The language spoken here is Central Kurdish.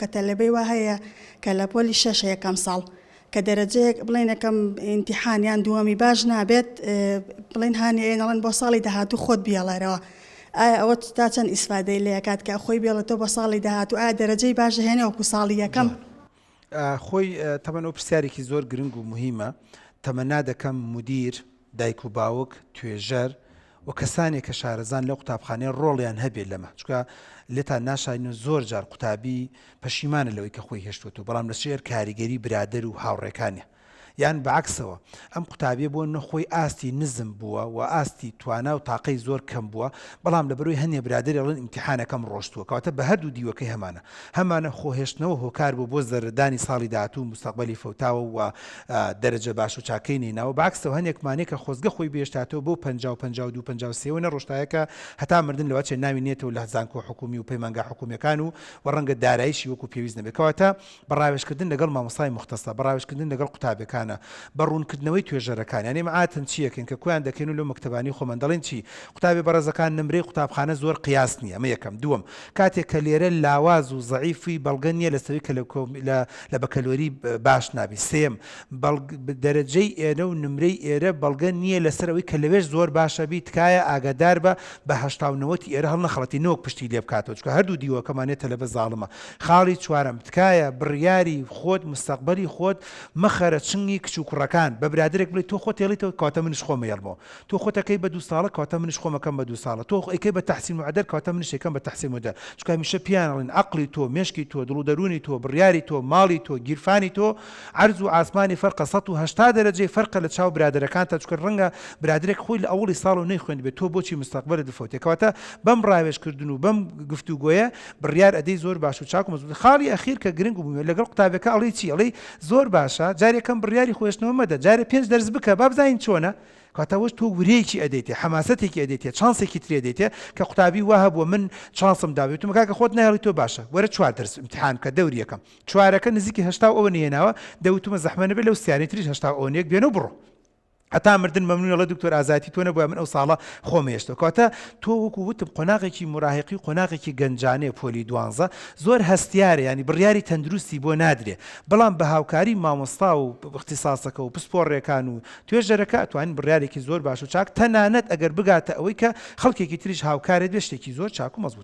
کە تەلەبەی وا هەیە کە لە پۆلی شەشە یەکەم ساڵ کە دەرەجەیەک بڵێن یەکەم ئیمتیحان یان دووەمی باش نابێت بڵێن هانی ئەیەن ئەڵێن بۆ ساڵی داهاتوو خۆت بیەڵێرەوە ئایا ئەوە تا چەند ئیسفادەی لێ ئەکات کە خۆی بێڵێتەوە بۆ ساڵی داهاتوو ئایا دەرەجەی باش ئەهێنێ وەکو ساڵی یەکەم؟ خۆی تەمەن ئەو پرسیارێکی زۆر گرنگ و موهیمە تەمەنا دەکەم مودیر دایک و باوک، توێژەر و کەسانێک کە شارەزان لەو قوتابخانەیە ڕۆڵیان هەبێت لەمە، چونکە لێتان ناشارینەوە زۆر جار قوتابی پەشیمانە لەوەی کە خۆی هێشتووەتەوە، بەڵام لە ژێر کاریگەری برادەر و هاوڕێکانیە. یان بە عەکسەوە ئەم قوتابیە بۆ نە خۆی ئاستی نزم بووە و ئاستی توانا و تاقەی زۆر کەم بووە، بەڵام لەبەرئەوەی هەنێ برادەری ئەڵێن ئیمتیحانەکەم ڕۆشتووە، کەواتە بە هەردوو دیوەکەی هەمانە. هەمانە خۆهێشتنەوە هۆکار بووە بۆ زەرەردانی ساڵی داهاتوو و موستەقبەلی فەوتاوە و دەرەجە باش و چاکەی نەیناوە، بەعەکسەوە هەنێکمانەیە کە خۆزگە خۆی بهێشتاتەوە بەو 50 و 52 53 ەوە نەڕۆشتایە کە هەتا مردن لەوەچێ ناوی نێتەوە لە زانکۆ حکوومی و پەیمانگا حکوومیەکان و و ڕەنگە داراییشی وەکوو پێویست نەبێت کەواتە بە ڕاوێژکردن لەگەڵ مامۆستای موختەسە، بە ڕاوێژکردن لەگەڵ قوتابیەکانە، بە ڕوونکردنەوەی توێژەرەکان، یانی ئێمە عادەتەن چی ئەکەین کە کۆیان دەکەین و لەو مەکتەبانەی خۆمان دەڵێین چی؟ قوتابیە بەڕێزەکان نمرەی قوتابخانە زۆر قیاس نییە، ئەمە یەکەم. دووەم، کاتێک کە لێرە لاواز و زەعیفی بەڵگە نییە لەسەر ئەوەی کە لە لە لە بەکەلۆری باش نابی. سێیەم، بەڵگ دەرەجەی ئێرە و نمرەی ئێرە بەڵگە نییە لەسەر ئەوەی کە لەوێش زۆر باشە بی، تکایە ئاگادار بە بە 80 و نەوەتی ئێرە هەڵنەخەڵەتی نەوەک پشتی لێ بکاتەوە چونکە هەردوو دیوەکەمان یە تەلەبە زاڵمە. خاڵی چوارەم، تکایە بڕیاری خۆت مستەقبەلی خۆت مەخەرە چنگی کچ و کوڕەکان، بە برادەرێک بڵێ تۆ خۆت هێڵیتەوە کەواتە منیش خۆم ئەیەڵمەوە، تۆ خۆت ئەکەی بە دوو ساڵە کەواتە منیش خۆم ئەکەم بە دوو ساڵە، تۆ ئەیکەی بە تەحسین معەدەل کەواتە منیش ئەیکەم بە تەحسین مودەل، چونکە هەمیشە پێیان ئەڵێن عەقڵی تۆ، مێشکی تۆ، دڵ و دەروونی تۆ، بڕیاری تۆ، ماڵی تۆ، گیرفانی تۆ، عەرز و ئاسمانی فەرقە 180 دەرەجەی فەرقە لە چاو برادەرەکانتا چونکە ڕەنگە برادەرێک خۆی لە ئەوەڵی ساڵەوە نەیخوێندبێ تۆ بۆچی مستەقبەلت بفەوتێ کەواتە بەم ڕاوێژکردن و بەم گفتوگۆیە بڕیار ئەدەی زۆر باش و چاک و مەزبوت خاڵی ئەخیر کە گرنگ و موهیمە لەگەڵ قوتابیەکە ئەڵێی چی ئەڵێی زۆر باشە جارێ کەم بڕیاری خۆهێشتنەوە مەدە جارێ پێنج دەرس بکە با بزانین چۆنە کەواتە ئەوەش تۆ ورەیەکی ئەدەیتێ حەماسەتێکی ئەدەیتێ چانسێکی تری ئەدەیتێ کە قوتابی وا هەبووە من چانسم داوێ وتم کاکە خۆت نایەڵی تۆ باشە وەرە چوار دەرس ئیمتیحان بکە دەوری یەکەم چوارەکە نزیکی 80 و ئەوە نەیەناوە دەوتومە زەحمە نەبێ لەو سیانەی تریش 80 و ئەوەنەیەک بێنە و بڕۆ هەتا مردن مەمنونە ڵێ دکتۆر ئازایەتی تۆ نەبوایە من ئەو ساڵە خۆم هێشتەوە کەواتە تۆ وەکو وتم قۆناغێکی موراهیقی و قۆناغێکی گەنجانەیە پۆلی دوانزە زۆر هەستیارە یانی بڕیاری تەندروستی بۆ نادرێ بەڵام بە هاوکاری مامۆستا و اختصاصەکە و پسپۆڕێکان و توێژەرەکە ئەتوانین بڕیارێکی زۆر باش و چاک تەنانەت ئەگەر بگاتە ئەوەی کە خەڵکێکی تریش هاوکارت بێ شتێکی زۆر چاک و مەزبوت.